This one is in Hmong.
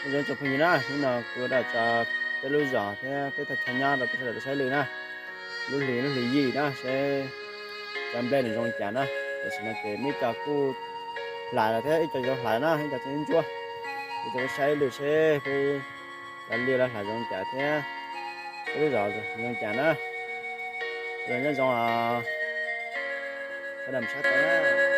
Nyob zoo tsoom phooj ywg na, hnub no kuv dam tso peb lub zos thiab peb thaj chaw nyob rau peb sawv daws tau saib lwm na. Lub hlis lub hlis yim na, saib cov nplej nws zoo cas na. Tam sim no ces muaj ib co kuj hlais los thiab ib co yuav hlais na, ib co tseem ntsuab. Kuv coj peb saib lwm seb peb cov liaj lawv hlais zoo cas thiab peb lub zos zoo cas na. Sawv daws nyob zoo os, sawv daws mus saib tau na.